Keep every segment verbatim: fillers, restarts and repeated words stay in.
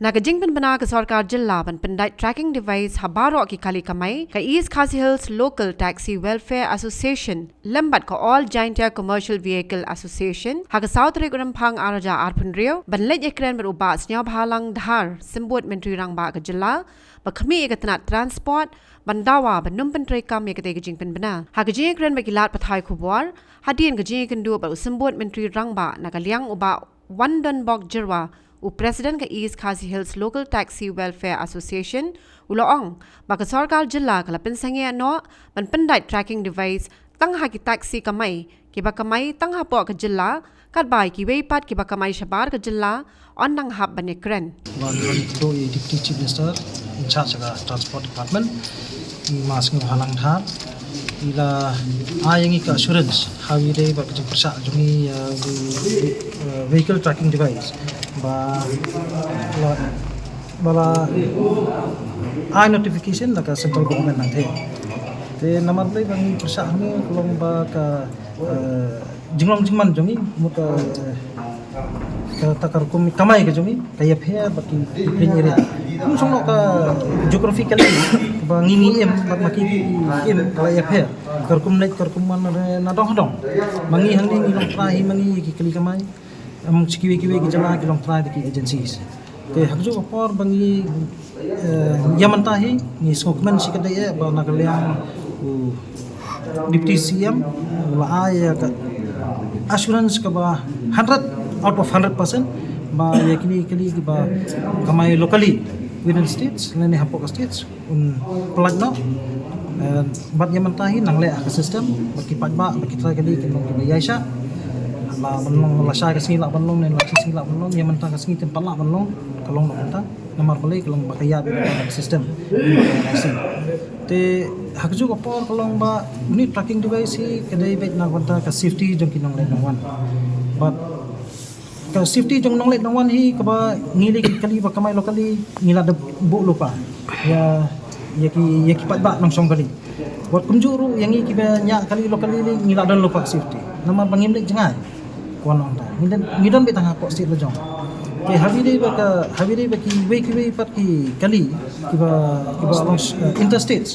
Na ka jingpynbna ka sorkar jylla ban pyndait tracking device ha baroh ki kali kamai, ka East Khasi Hills Local Taxi Welfare Association lem bad ka All Jaintia Commercial Vehicle Association ha ka saw tarik u Rymphang ar hajar arphew hynriew ban leit ïakren bad u Bah Sniawbhalang Dhar, Symbud Myntri Rangbah ka jylla, ba khmih ïa ka tnat transport ban dawa ban ym pyntreikam ïa katei ka jingpynbna. Ha ka jingïakren bad ki lad pathai khubor hadien ka jingïakynduh bad u Symbud Myntri Rangbah na ka liang u Bah Wandonbok Jyrwa, u President ka East Khasi Hills Local Taxi Welfare Association, u la ong ba ka sorkar jylla ka la pynsangeh noh ban pyndait tracking device tang ha ki taxi kamai kiba kamai tang hapoh ka jylla, katba ïa kiwei pat kiba kamai shabar ka jylla yn nang hap ban ïakren. Wan wan kdo i Deputy Chief Minister in charge ka Transport Department, i Ma Sniawbhalang Dhar, i la ai ïa ngi ka assurance ha kaba ïadei bad ka jingpyrshah jong ngi, uh, ve- uh, vehicle tracking device, ba la ba la ai notification na ka central government nangta. Te namar balei ba ngi pyrshah hangne, ka long ba ka, uh, jinglong jingman jong ngi, mut ka, ka ta ka rukom kamai ka jong ngi ka ïapher bad ki plain area. Kum shong noh ka geographically ba ngi ngi im bad ma ki ki im ka la ïapher. Ka rukom leit ka rukom wan na dong ha dong. Ma ngi hangne ngi long trai hi ma ngi ki kali kamai. Em, sha kiwei kiwei ki jylla ki long trai da ki agencies. Te ha kajuh ka por ba ngi, eh, ïa mynta hi ngi sngewkmen shikatdei eh ba na ka liang u Deputy C M u la ai ïa ka assurance kaba hundred out of hundred percent ba ïa kine ki kali kiba kamai locally within states lane hapoh ka states un pyllait noh. Eh, bad ïa mynta hi nang leh ha ka system ba ki paidbah ba ki trai kali kin long kiba ïaishah. La ban long lashai ka sngi lah ban long ne la shi sngi lah ban long, ïa mynta ka sngi kin pat lah ban long, ka long noh mynta. Namar balei? Ka long ba ka ïaid bad ka system. Te ha kajuh ka por ka long ba une u tracking device hi ka dei beit na ka bynta ka safety jong ki nongleit nongwan. Bad ka safety jong nongleit nongwan hi kaba ngi lei ki kali ba kamai locally ngi la dep buh lypa ïa, ïa ki, ïa ki paidbah nongshong kali. Wat kumjuh ruh ïa ngi kiba ñiah kali locally lei ngi la don lypa safety. Namar ba ngim leit jngai. Ka wan ong ta ngi don, ngi don beit tang hapoh state la jong. Te ha kaba ïadei bad ka, ha kaba ïadei bad kiwei kiwei pat ki kali kiba, kiba long, eh, interstates.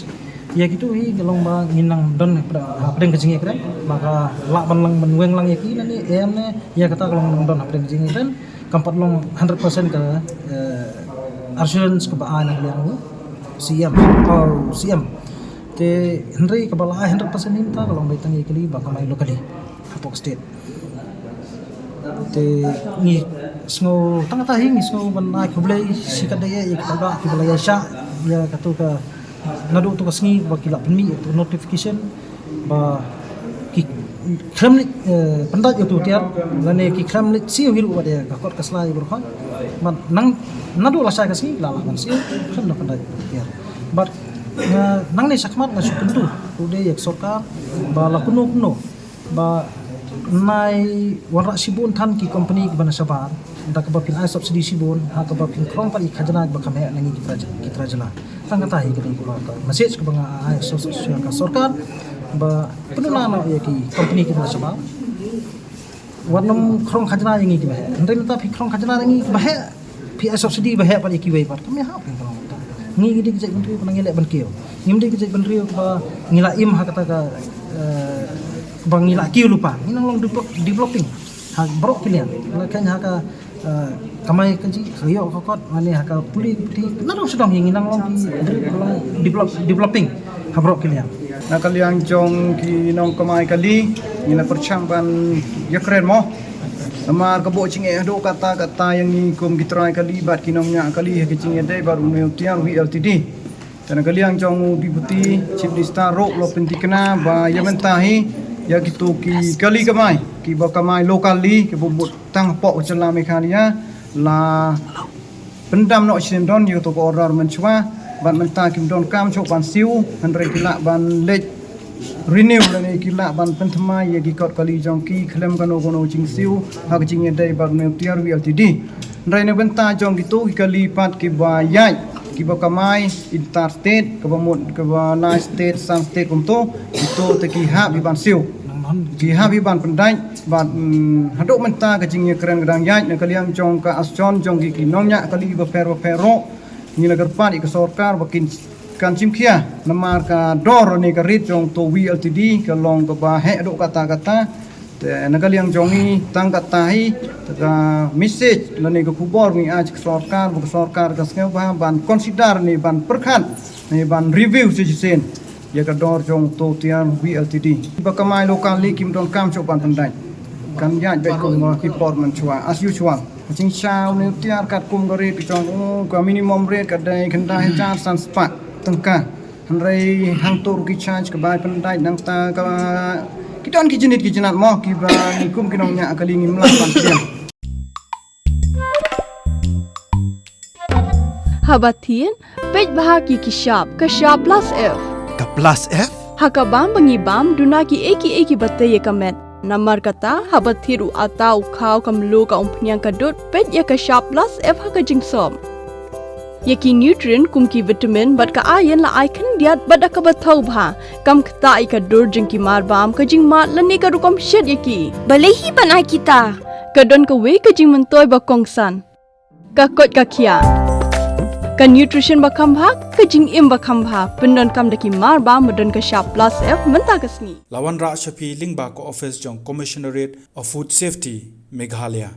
Ïa kitu hi ka long ba ngin nang don hapdeng, hapdeng ka jingïakren ba ka lah ban lang ban weng lang ïa ki lane em ne, ïa kata ka long nang don hapdeng ka jingïakren. Kam pat long hundred percent ka, eh, assurance kaba ai na ka liang u C M, u C M. Te hynrei kaba la ai hundred percent hi mynta ka long beit tang ïa ki kali ba kamai locally hapoh state. Te ngi sngew tang kata hi ngi sngew ban ai khublei shikatdei ïa ki paidbah kiba la ïaishah ïa katu ka, naduh tu ka sngi ba ki la pynmih ïa tu notification ba ki khlem leit, eh, pyndait ïa tu tiar lane ki khlem leit siew hi ruh bad ïa ka kot ka sla ïa baroh. Bad nang naduh lashai ka sngi la lah ban siew khlem da pyndait ïa tu tiar. Bad nga nangne shakhmat nga shu kyntu ruh de ïa ka sorkar ba la kumno kumno ba nai wanrah shibun than ki company kiba na shabar da kaba phin ai subsidy shibun ha kaba phin khrong pat ïa ki khajna kiba kham heh na ngi ki trai, ki trai jylla. Tang kata hi ka dei kaba ka message kaba nga ai sha, sha ka sorkar ba pynduna noh ïa ki company kiba na shabar. Wat nym khrong khajna ïa ngi kiba heh. Hynrei mynta phi khrong khajna ïa ngi kiba heh, phi ai subsidy ba heh pat ïa kiwei pat. Kam ïahap ïa ngi. Ngi, ngi dei ka jaitbynriew ba ngi leh ban kiew. Ngim dei ka jaitbynriew ba ngi la im ha kata ka, eh, ba ngi la kiew lypa. Ngi nang long develop-, developing ha baroh ki liang. La khein ha ka, eh, kamai kajih, ha ka ïoh ka kot, mane ha ka pule ka puthi. Naduh sha dong hi ngi nang long ki, long develop-, developing ha baroh ki liang. Na ka liang jong ki nongkamai kali ngi la pyrshang ban ïakren mo. Namar ka buh jingeh haduh katta katta ïa ngi kum ki trai kali bad ki nongñiah kali ha ka jingïadei bad une u tiar V L T D. Te na ka liang jong u Deputy Chief Minister ruh la pynthikna ba ïa mynta hi ïa kitu ki kali kamai kiba kamai locally kiba mut tang hapoh u jylla Meghalaya la pyndam noh shisyndon ïa kato ka order mynshuwa bad mynta kim donkam shuh ban siew, hynrei ki lah ban leit renew lane ki lah ban pynthymmai ïa ki kot kali jong ki khlem kano kano jingsiew ha ka jingïadei bad une u tiar V L T D. Hynrei na bynta jong kito ki kali pat kiba ïaid kiba kamai interstate kaba mut kaba lai state san state kumto, kito te ki hap hi ban siew. Ki hap hi ban pyndait bad, mm, haduh mynta ka jingïakren ka dang ïaid na ka liang jong ka ASJON jong ki, ki nongñiah kali bapher bapher ruh. Ngi la kyrpad ïa ka sorkar ba kin kan shim khia namar ka dor ne ka rate jong to V L T D ka long kaba heh haduh katta katta. Te na ka liang jong ngi tang katta hi, te ka message lane ka khubor ngi ai sha ka sorkar, ba ka sorkar ka sngewbha ban consider ne ban pyrkhat ne ban review shisien ïa ka dor jong to tiar V L T D. Ba kamai local li kim donkam shuh ban pyndait. Kan ïaid beit kum ki por mynshuwa, as usual. Ka jingshaw ne tiar katkum ka rate ka jong u, ka minimum rate ka dei khyndai hajar san spah tyngka. Hynrei hangto ruh ki charge ka bai pyndait nangta ka, ki don ki jingit ki jingat mo kiba ngi kum ki nongñiah kali ngim lah ban pdiang. Haba thied, peit bha ki ki shap, ka shap plus F. Ka plus F? Ha ka bam ba ngi bam, duna ki ei ki ei kiba tei ïa ka met. Namar kata, haba thied u atta, u khaw, ka mluh, ka umphniang, ka dud, peit ïa ka shap plus F ha ka jingsop. Ïa ki nutrient kum ki vitamin bad ka iron la ai khyndiat bad da kaba thaw bha. Kam ktah ïa ka dur jong ki marbam, ka jingmad lane ka rukom shet ïa ki. Balei hi ban ai kita? Ka don kawei ka jingmyntoi ba kongsan. Ka koit ka khiah. Ka nutrition ba kham bha, ka jingim ba kham bha. Pyndonkam da ki marbam ba don ka shap plus F mynta ka sngi. La wanrah sha phi lyngba ka office jong Commissionerate of Food Safety, Meghalaya.